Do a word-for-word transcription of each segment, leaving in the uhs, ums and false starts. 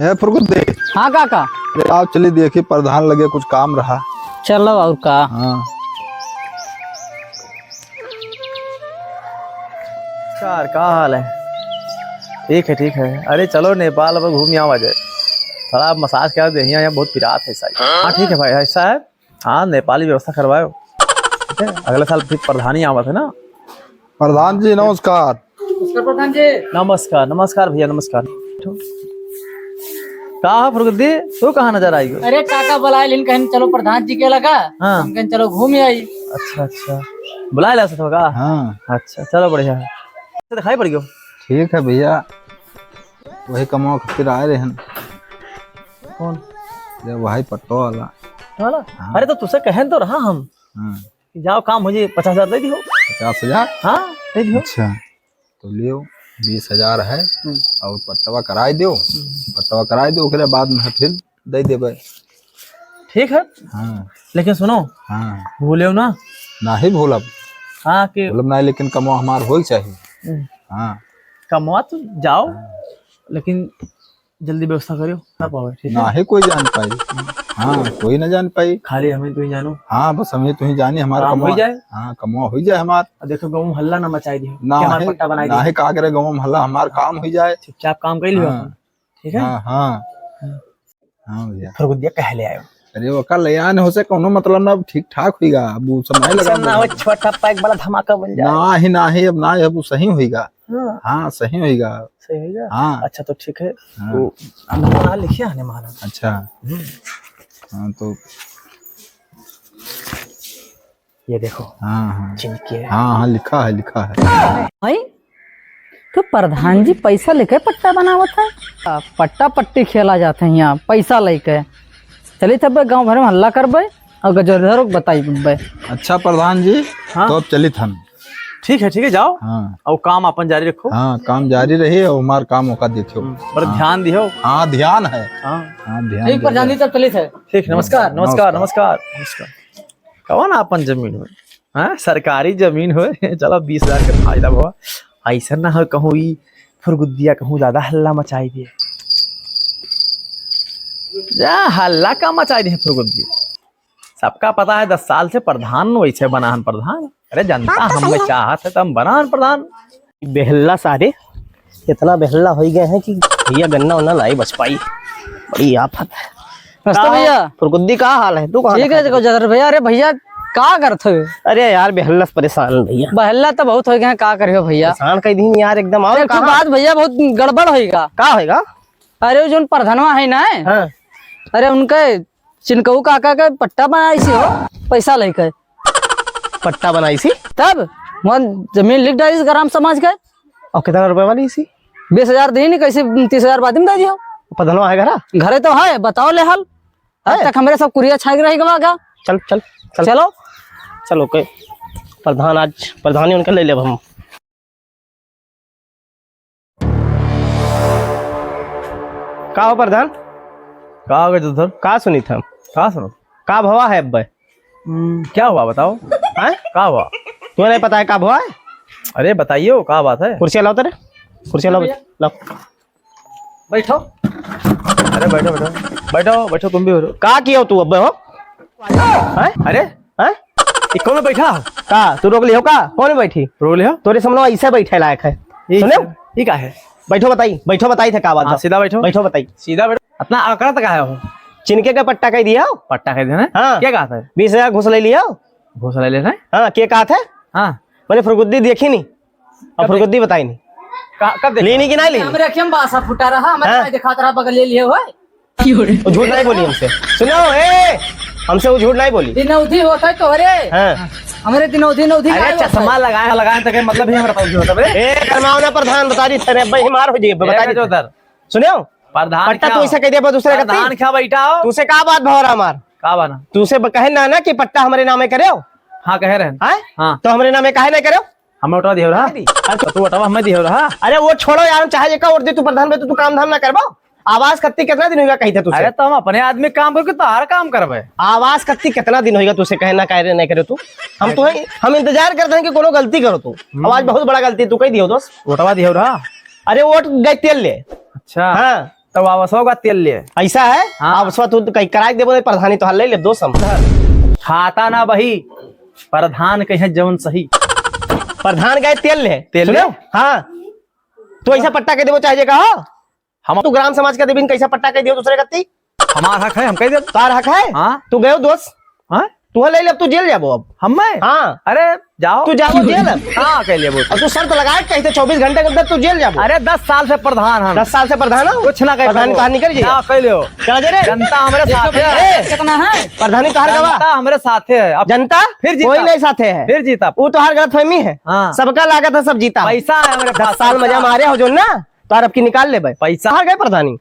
ए फुरगुद्दी। हाँ काका। अरे आओ चली देखी, प्रधान लगे कुछ काम रहा। चलो और का। हाँ। नमस्कार, का हाल है? ठीक है, ठीक है। अरे चलो नेपाल अब घूम आवा जाए, थोड़ा मसाज कर दे, यहाँ, यहाँ बहुत पिरात है साहब। हाँ ठीक है भाई, ऐसा है। हाँ, नेपाली व्यवस्था करवायो। ठीक है, अगले साल फिर प्रधानी आवत है ना। प्रधान जी, नमस्कार। नमस्कार प्रधान जी। नमस्कार, नमस्कार भैया, नमस्कार। का हो फुरगुद्दी, तू कहाँ नजर आई हो? अरे काका बुलाए लिन, कहेन चलो प्रधान जी के लगा। हाँ। हम कहेन चलो घूम आई। अच्छा, अच्छा। बुलाए ला सत होगा? हाँ। अच्छा, चलो बढ़िया है। तो दिखाई पड़ गयो। ठीक है भैया, वही कमाओ खातिर आए रहन। कौन? अरे भाई पट्टो वाला। वाला? हाँ। अरे तो तुसे कहेन तो रहा हम। हाँ। कि जाओ काम हो जाए, पचास हजार दे दियो। पचास हजार? हाँ, दे दियो। अच्छा, तो लियो, बीस हजार है हम्म। और पट्टवा कराए दियो। हम्म। पट्टवा कराए दियो, ओकरे बाद में फिर दे देबे। ठीक है। हाँ। लेकिन सुनो। हाँ। भूलेव ना। नाही भूलब। हाँ, कि भूलब ना, लेकिन कमवा हमार होई चाहिए। हम्म। हाँ। कमवा तो जाओ, हाँ। लेकिन जल्दी व्यवस्था करियो, ना पावे, ठीक है? नाही कोई जान पाई। हाँ, कोई ना जान पाई। खाली हमें तू ही जानो। हाँ, बस हमें तू ही जानी, हमारा काम कमवा, होई जाए। हाँ, कमवा होई जाए हमार। अब देखो, गाँव में हल्ला ना मचाई दियो, ना कि हमारा है, पट्टा बनाई ना दियो। है, का करे गाँव में हल्ला, हमार काम होई जाए। चुपचाप काम कर लियो हाँ। अपन, ठीक है? हाँ, हाँ। हाँ। हाँ भैया। फुरगुद्दिया कह ले आयो। अरे ओका ले आने हो से कोनो मतलब ना, अब ठीक ठाक होइगा, अब वो समय लगा सब ना हो, देगा। छोटा पैक वाला धमाका बन जाए। नाही, नाही, अब नाही, अब वो सही होइगा। हाँ। हाँ, सही होइगा। सही होइगा? हाँ। अच्छा, तो ठीक है। हाँ। तो नमूना लिखे आने माना। अच्छा। हम्म। हाँ, तो ये देखो। हाँ, हाँ। चिनके। हाँ, हाँ, लिखा है, लिखा है। भाई, तो प्रधान जी पैसा लेके पट्टा बनावत है? आ, पट्टा पट्टी खेला जात है यहाँ, पैसा लेके। चलित हब्बे गाँव भर में हल्ला करबे और गजोधर को बताई बब्बे। अच्छा प्रधान जी, हाँ। तो अब चलित हम। ठीक है, ठीक है, जाओ। हाँ। और काम अपन जारी रखो। हाँ, काम जारी रही और हमार काम ओका देखो। हम्म, पर हाँ। ध्यान दियो। हाँ, ध्यान है। हाँ। हाँ, ध्यान ठीक, दियो। प्रधान जी, तब चलित है। ठीक, नमस्कार, नमस्कार, नमस्कार। नमस्कार, नमस्कार। कौन आपन जमीन होय? हाँ, सरकारी जमीन होय, चलो बीस हजार के फायदा भवा। ऐसा ना हो कहूँ ई फुरगुद्दिया कहूँ ज्यादा हल्ला मचाई दे। जा हल्ला का मचाई दे फुरगुद्दी। सबका पता है दस साल से प्रधान वैसे बनाहन प्रधान। अरे जनता हमके चाहत है तो हम बनाहन प्रधान। बेहल्ला सारे इतना बेहल्ला होइ गए हैं कि भैया गन्ना उन्ना नाहीं बच पाई। बड़ी आफत है। नमस्ते का हो? भैया। फुरगुद्दी का हाल है? तू कहाँ ठीक है, देखा देखो जगत भैया, अरे भैया, का करत हो? अरे यार, बेहल्ला से परेशान है भैया। बेहल्ला तो बहुत होइ गए हैं, का करियो भैया? परेशान कई दिन यार, एकदम। और अरे, तू कहाँ? बात भैया बहुत गड़बड़ होइगा। का होइगा? अरे, वो जोन प्रधनवा है ना, हाँ। अरे, उनके चिनकऊ काका के पट्टा बनाइसी हो, पैसा लेके। पट्टा बनाइसी? तब वहाँ जमीन लिख डालिस ग्राम समाज के। और कितना रुपए वाली इसी? बीस हजार दी नहीं, कैसे तीस हजार बाद में दे दियो। प्रधनवा है घरा? घरे तो है, बताओ ले हाल। अब है? तक हमरे सब कुरिया छाई रही गवा का। चल, चल, चल। चलो। चलो, कोई प्रधान आज, प्रधानी उनका ले लेब हम। का हो प्रधान? का हो गए उधर? का सुनित हम? का सुनो? का भवा है अब्बे? हम्म, क्या हुआ बताओ? हैं? का हुआ? तुम्हें नहीं पता है का भवा है? अरे बताइयो, का बात है? कुर्सिया लाओ तेरे, कुर्सिया लाओ, भैया। लाओ। बैठो। अरे बैठो, बैठो। बैठो, बैठो, तुम भी बैठो। का कियो तू अब्बे हो? हैं? अरे? हैं? ई कौन बैठा? का? तू रोक लियो का? कौन बैठी? रोक लियो? तोरे सामने ऐसे बैठे लायक है। ई सुनो? ई का है? बैठो बताई, बैठो बताई थे का बात हाँ, बा? सीधा बैठो। बैठो बताई। सीधा बैठो। इतना अकड़त का है हो? चिनके का पट्टा कह दिया हो? पट्टा कह दिया ना? हाँ। क्या कहा था? बीस हजार घूस ले लिया हो? घूस ले लेना है? हाँ, क्या कहा था? हाँ। मैंने फुरगुद्दी देखी नहीं। अब कब फुरगुद्दी बताई नहीं। का-, कब देखा? लेनी कि नहीं लेनी? हमरे अखिया में बासा फुटा रहा, हमरे हाँ। भाई दिखात रहा, बगल ले लिए हुए। वो झूठ नहीं बोली हमसे। सुनो, ए, हमसे वो झूठ नहीं बोली। दिनौधी होता है तोहरे। हाँ। हमरे दिनौधी, नौधी अरे, नहीं होता है। चश्मा लगाए, लगाए तो के मतलब ही हमरा पास होता है। ए, करमाओ ना प्रधान, बता दी, अरे भाई, मार हो जाइए, बता ए, दी। जो उधर। सुनो, प्रधान प्रधान तू क्या ऐसा कह दिया, पर दूसरे का प्रधान तीन। क्या बैठा हो? तू से का बात भौरा मार? का बना? तू से ब-, कहे ना, ना कि पट्टा हमरे नामे करे हो? हाँ, कहे रहे। हाँ? हाँ। तो हमरे नामे काहे नहीं करे हो? हमें उठा दियो रहा। काहे दी? अच्छा, तू उठावा, हमें दियो रहा। अरे वो छोड़ो यार, चाहे जेका वोट दे, तू प्रधान बे, तू, तू काम धाम ना करबो। आवास खत्ती कितना दिन होइगा कही थे तुझसे? अरे तो हम अपने आदमी काम करके तो हर काम करबे। आवास खत्ती कितना दिन होइगा तुझसे कहे ना, कहे रे, नहीं करे तू? हम तो है, हम इंतजार करते हैं कि कोनो गलती करो तू। हम्म। आवाज बहुत बड़ा गलती तू कह दियो दोस्त। उठवा दियो रहा। अरे वोट गए तेल ले। अच्छा। हाँ। तो आवसवा का तेल ले। ऐसा है? हाँ। आवसवा तू तो कहीं कराई देबो, प्रधानी तोहार ले ले, दोस्त हम। खाता ना बही, प्रधान कहे जवन सही। प्रधान गए तेल ले। तेल सुनो? ले? हाँ। तू ऐसा पट्टा कह देबो चाहे जे कहो। हम तू ग्राम समाज का देबिन कैसा पट्टा कह दियो दूसरे कत्ती? हमार हक है, हम कह देब। तार हक है? हाँ। तू गयो दोस्त? हाँ? तू ले ले, अब तू जेल जाबो अब। हम मैं? हाँ। अरे, जाओ। तू जाबो जेल अब। हाँ, कह लेबो। अब तू शर्त लगाए, कहते चौबीस घंटे के अंदर तू जेल जाबो। अरे, दस साल से प्रधान हम। दस साल से प्रधान हो? कुछ ना कह प्रधान पाबो। कहाँ निकल जाए? ना कह लियो। चला जा रे। जनता हमरे साथे है। ए, कितना है? प्रधानी तोहार गवा। जनता हमरे साथे है। अब जनता? फिर जीता। कोई नहीं साथे है। फिर जीता। वो तोहार गलतफहमी है। हाँ। सबका लागत है, सब जीता। पैसा है हमरे पास, दस साल मजा पैसा। मारे हो जो ना, तोहार अब की निकाल लेबे। पैसा। कहाँ गए प्रधानी?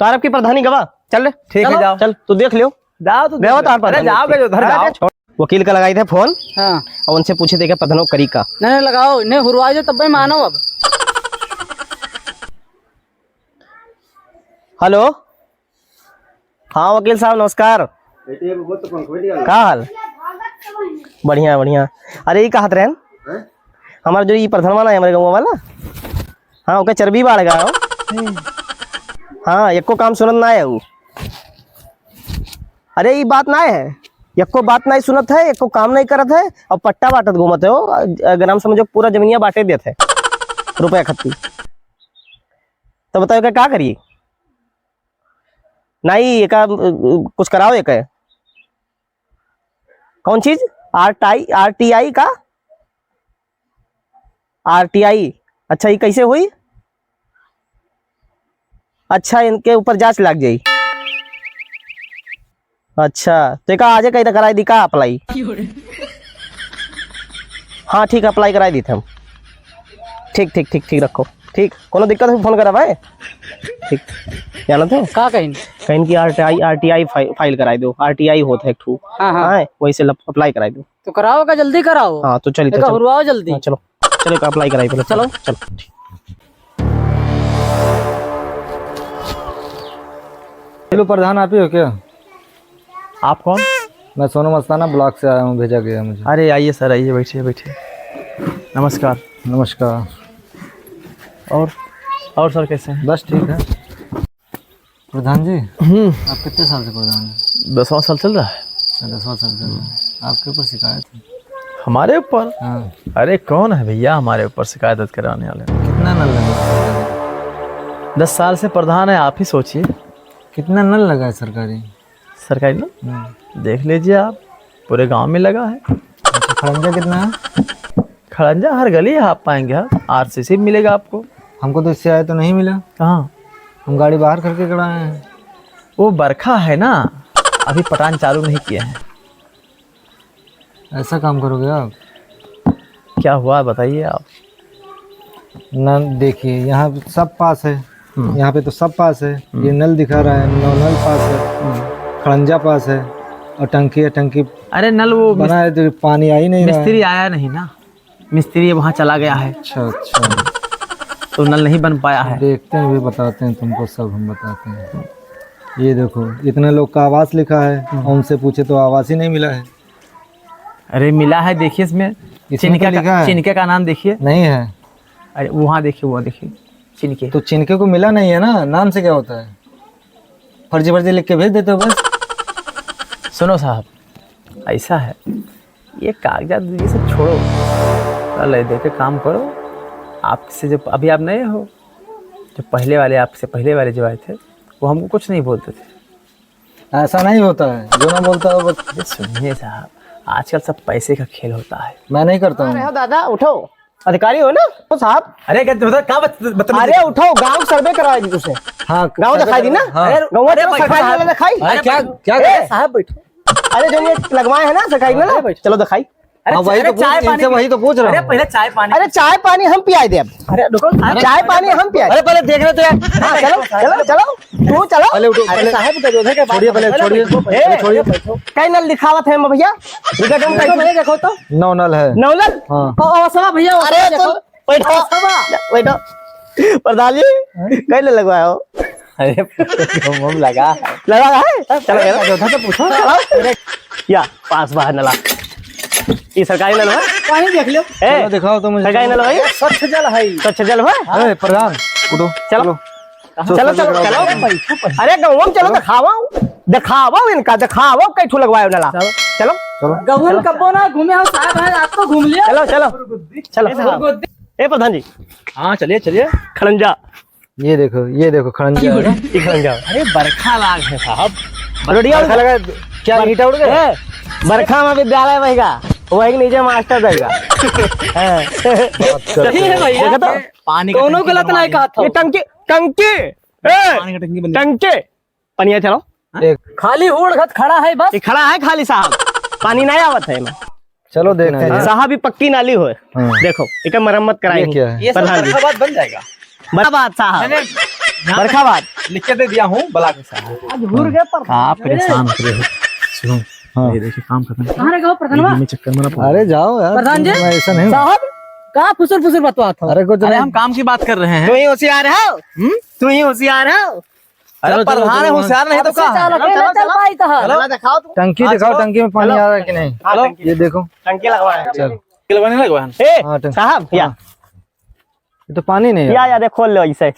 तोहार अब की प्रधानी गवा। चल रे। ठीक है, चलो, जाओ। चल, तू देख लियो। जाओ, तू गवा देख तोहार लियो। अरे, प्रधानी। जाओ बे, उधर अरे, जाओ। छोड़। वकील का लगाई थे फोन। हाँ। और उनसे पूछे थे क्या प्रधानो करी का। नहीं, नहीं, लगाओ, नहीं हुरवा जो तब भी मानो अब। हेलो। हाँ वकील साहब, नमस्कार। का हाल? बढ़िया, बढ़िया। अरे, ई कहत रहन, हैं? हमार जो ई प्रधानवा ना है, हमारे गाँव वाला, हाँ, ओके चर्बी बाढ़ गया हो। हाँ, एको काम सुनत ना है उ। अरे, ई बात ना है, एको बात नहीं सुनत है, एको काम नहीं करत है, और पट्टा बांटत घूमत है हो, अ, ग्राम समझो पूरा जमीनिया बांटे देत है, रुपया खत्ती। तो बताओ, एका का करिए? नहीं, एका, अ, अ, कुछ कराओ एका। कौन चीज? R T I, R T I का? R T I. अच्छा, ये कैसे हुई? अच्छा, इनके ऊपर जांच लाग जाई। अच्छा, तो एका आजे कहीं तो कराई दी का अप्लाई? हाँ, ठीक, अप्लाई कराई दी थे हम। ठीक, ठीक, ठीक, ठीक, रखो। ठीक, कोनो दिक्कत हो, फोन करा भाई। ठीक, जानत हो? का कहिन? कहिन कि R T I, R T I file-, file कराई दो, आर टी आई होत है एक ठू। हाँ, हाँ। हाँ, वही से लप-, अप्लाई कराई दो। तो कराओ का, जल्दी कराओ। हाँ, तो चलिए, एका चलो। हुरवाओ जल्दी। हाँ, चलो, चलो, एका अप्लाई कराई पहले। चलो। चलो, ठीक। हेलो प्रधान, आप ही हो क्या? आप कौन? मैं सोनू मस्ताना ब्लॉक से आया हूँ, भेजा गया है मुझे। अरे आइए सर, आइए, बैठिए, बैठिए। नमस्कार। नमस्कार। और, और सर कैसे हैं? बस ठीक है। प्रधान जी, हम्म। आप कितने साल से प्रधान हैं? दसवाँ साल चल रहा है। अच्छा, दसवाँ साल चल रहा है। आपके ऊपर शिकायत है। हमारे ऊपर? हाँ। अरे कौन है भैया हमारे ऊपर शिकायत कराने वाले? कितना नल लगा है सरकारी? दस साल से प्रधान है, आप ही सोचिए। कितना नल लगा है सरकारी? सरकारी नल? हम्म। देख लीजिए आप, पूरे गांव में लगा है। अच्छा, खड़ंजा कितना है? खड़ंजा हर गली है, आप पाएंगे, हाँ, आर सी सी मिलेगा आपको। हमको तो इससे आए तो नहीं मिला। कहाँ? हम गाड़ी बाहर करके खड़ा हैं। वो बरखा है ना, अभी पटान चालू नहीं किए हैं। ऐसा काम करोगे आप? क्या हुआ बताइए आप। ना देखिए, यहाँ पे सब पास है, हम्म। यहाँ पे तो सब पास है। हम्म। ये नल दिखा रहा है, नौ नल पास है, हम्म। खड़ंजा पास है, और टंकी है, टंकी अरे नल वो बना है तो पानी आ ही नहीं रहा है। मिस्त्री आया नहीं ना, मिस्त्री वहाँ चला गया है। अच्छा, अच्छा। तो नल नहीं बन पाया है। देखते हैं, अभी बताते हैं तुमको, सब हम बताते हैं। ये देखो, इतने लोग का आवास लिखा है, हम्म। और उनसे पूछे तो आवास ही नहीं मिला है। अरे मिला है, देखिए इसमें इसमें चिनके तो का, लिखा है। चिनके का नाम देखिए। नहीं है। अरे वहाँ देखिए, वहाँ देखिए, चिनके। तो चिनके को मिला नहीं है ना, नाम से क्या होता है? फर्जी फर्जी लिख के भेज देते हो बस। सुनो साहब, ऐसा है, ये कागजात ये सब छोड़ो, अरे दे के काम करो। आपसे जब अभी आप नए हो, जो पहले वाले, आपसे पहले वाले जो आए थे, वो हमको कुछ नहीं बोलते थे। ऐसा नहीं होता है, जो ना बोलता हो वो। अरे सुनिए साहब, आजकल सब पैसे का खेल होता है। मैं नहीं करता हूँ। अरे हो दादा, उठो, अधिकारी हो ना, तो साहब। अरे क्या, मतलब, क्या बत-, बदतमीजी अरे कर उठो, गाँव सर्वे करवाई दी तुसे। हाँ, गाँव सर्वे दिखाई दी ना? हाँ। अरे, गाँव अरे, सरकारी वाला दिखाई। अरे, क्या, क्या ए, साहब बैठो। अरे जो ये लगवाए हैं ना सरकारी में ना, अरे, बैठो। चलो दिखाई। अरे, हाँ, वही अरे, तो पूछ, चाय पानी इनसे वही तो पूछ रहा अरे, हूँ। पहले चाय पानी। अरे, चाय पानी हम पियाई देब। अरे, रुको, अरे, चाय पानी हम पियाई अरे, देब। पहले देख रहे तो यार। हाँ, चलो, चलो, चलो। तू चलो। पहले उठो, अरे, पहले साहब, इधर उधर के बात छोड़िए, पहले मत करो, छोड़िए, बैठो, पहले बैठो, छोड़िए। बैठो। कै नल लिखावत है, भैया? देखो, देखो तो। नौ नल है। नौ नल? हाँ। ओ, ओ, सब भैया, अरे, देखो। तो बैठो। ओ, सब। बैठो। प्रधान जी, कै नल लगवाए हो? अरे, हम, हम लगा है। लगा है? चलो, अरे, चलो। उधर से पूछो। चलो। या, पास बाहर नला। ये सरकारी नल है? पानी देख लो। ए, चलो, दिखाओ तो मुझे। सरकारी नल है? स्वच्छ जल है। स्वच्छ जल है? ए, प्रधान, उठो। चलो। चलो। कहाँ चलो, चलो, चलो। बैठो, बैठो। अरे, गौवा में चलो, चलो। दिखाओ, दिखाओ इनका, दिखाओ, कई ठो लगवाए नला। चलो। चलो। चलो। गौवा में कब्बो ना घूमे हो साहब, हैं, आज तो घूम लिया। चलो, चलो। चलो। ए साहब। ए प्रधान जी। हाँ, चलिए, चलिए। खड़ंजा। ये देखो, ये देखो, खड़ंजा है ना? ये खड़ंजा। अरे, बरखा लाग है साहब। रोडिया बरखा लगा, क्या ईंटा उड़ गया? ए, बरखा में विद्यालय बहेगा, वही नीचे मास्टर रहेगा। हाँ। बात करते सही है हो। भैया। देखो तो। पानी का कौनो टंकी गलत बनवा नहीं रहे हैं। कहा था। ये टंकी, टंकी, ए, पानी का टंकी बन टंकी, पनिया चलो। एक खाली हूड़ घत खड़ा है बस। ये खड़ा है खाली साहब, पानी नहीं आवत है एमे। चलो देखते हैं। साहब, ये पक्की नाली होए। हाँ। देखो, एकर मरम्मत कराई। ये क्या है? ये सब प्रधान जी। बरखा बाद बन जाएगा। बरखा बाद साहब। मैंने यहाँ बरखा बाद। लिख के दे दिया हूँ, बला के साहब। आज हूड़ गए पर का परेशान करे हो? सुनो, हाँ। ये देखिए, काम खत्म। कहाँ रे गो प्रधानवा? ये चक्कर में ना पड़ो। अरे जाओ यार, प्रधान जी। मैं ऐसा नहीं हूँ। साहब, का फुसुर फुसुर बतवात हो? अरे कुछ अरे नहीं। हम काम की बात कर रहे हैं। तू ही होशियार हो। हम्म? तू ही होशियार हो। अरे चलो, चलो, प्रधान है, चलो, होशियार नहीं तो अब से का? चालक चलो, है, चलो, चल चलो। पाई तो है। चलो। चला दिखाओ तू। टंकी हाँ, दिखाओ, चलो। टंकी में पानी चलो। आ रहा है कि नहीं? हाँ, ये टंकी। देखो। टंकी लगवा है। चलो। लगवाने लगवा है। ए, हाँ, टंकी। साहब, या। हाँ। ये तो पानी नहीं आ या, रहा। या, देख, खोल लो इसे।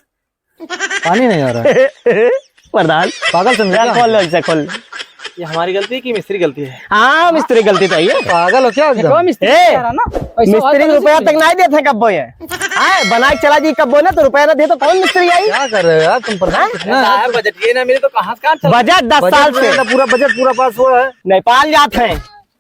पानी नहीं आ रहा है। प्रधान। पागल समझे या, क्या? खोल लो इसे, खोल लो। ये हमारी गलती है कि मिस्त्री गलती है? हाँ, मिस्त्री गलती तो है। पागल हो क्या एकदम? देखो, मिस्त्री ए, कह रहा ना, पैसा मिस्त्री वाला रुपया मिस्त्री। तक नहीं देते कब्बो ये। हाँ, बना के चला जी कब्बो ना, तो रुपया ना दे तो कौन मिस्त्री आई? क्या कर रहे हो यार तुम? प्रधान हाँ? कितना है? साहब, बजट ये ना मिले तो कहाँ से काम चले? बजट दस बजट साल से। पूरा, पूरा बजट पूरा पास हुआ है। नेपाल जात है।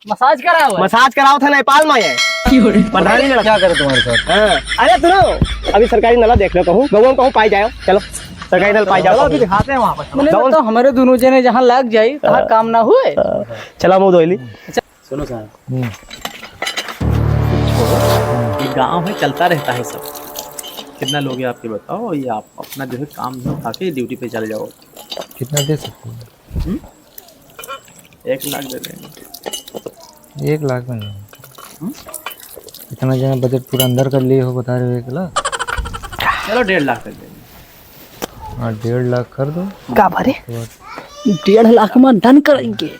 मसाज कराओ है। मसाज कराओ था नेपाल में है। प्रधान जी लड़का। क्या करे तुम्हारे साथ? हाँ। अरे सुनो, अभी सरकारी नला देख लो, कहूँ गौवा में कहूँ पाई जाओ। चलो, सरकारी नल पाई जाओ चलो, अभी कहूँ। दिखाते हैं वहाँ पर। मैंने कौन? बताओ, हमारे दोनों जने जहाँ लग जाई, तहाँ हाँ। काम ना हुए। हाँ। चला मुँह धोइली। अच्छा। सुनो साहब। हम्म। छोड़ो, ये गाँव है, चलता रहता है सब। कितना लोग हैं आपके बताओ, ये आप अपना जो है काम धाम खा के ड्यूटी पे चले जाओ। कितना दे सकते हैं? हम्म? एक लाख दे देंगे। एक लाख में नहीं। हम्म? इतना जना बजट पूरा अंदर कर लिए हो, बता रहे हो एक लाख? चलो, डेढ़ लाख कर देंगे। हाँ, डेढ़ लाख कर दो। का भरे? तो डेढ़ लाख में डन करेंगे।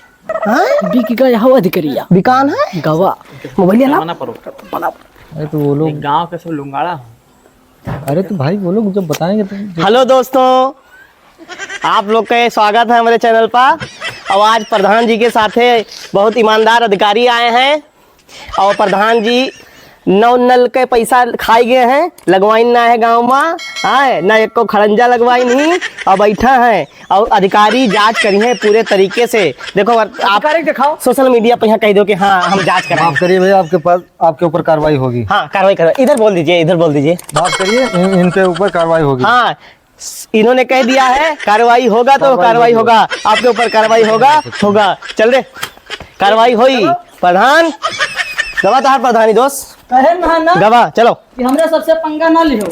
हाँ? बिक गया हो अधिकरिया। बिकान है? गवा। मोबाइल ला। मना करो। अरे तो वो लोग एक गांव के सब लुंगाड़ा हैं। अरे तो भाई वो लोग जब बताएंगे तो हेलो दोस्तों, आप लोग के स्वागत है हमारे चैनल पर। और आज प्रधान जी के साथे बहुत ईमानदार अधिकारी आए हैं। और प्रधान जी नौ नल के पैसा खाई गए हैं, लगवाइन ना है गाँव में, हाँ, ना एको खड़ंजा लगवाइन ही, और बैठा है। और अधिकारी जांच करी है पूरे तरीके से। देखो, आप अधिकारी दिखाओ। सोशल मीडिया पे यहाँ कह दो कि हाँ, हम जांच करें। माफ करिए भैया, आपके पास, आपके ऊपर कार्रवाई होगी। हाँ, कार्रवाई करो। इधर बोल दीजिए, इधर बोल दीजिए। माफ करिए, इन, इनके ऊपर कार्रवाई होगी। हाँ, इन्होंने कह दिया है, कार्रवाई होगा तो कार्रवाई कार्रवाई होगी। होगा, आपके ऊपर कार्रवाई होगा, होगा। चल रे, कार्रवाई होई। प्रधान, गवा तोहार प्रधानी दोस्त। कहे ना, ना। गवा, चलो। कि हमरे सबसे पंगा ना लिहो।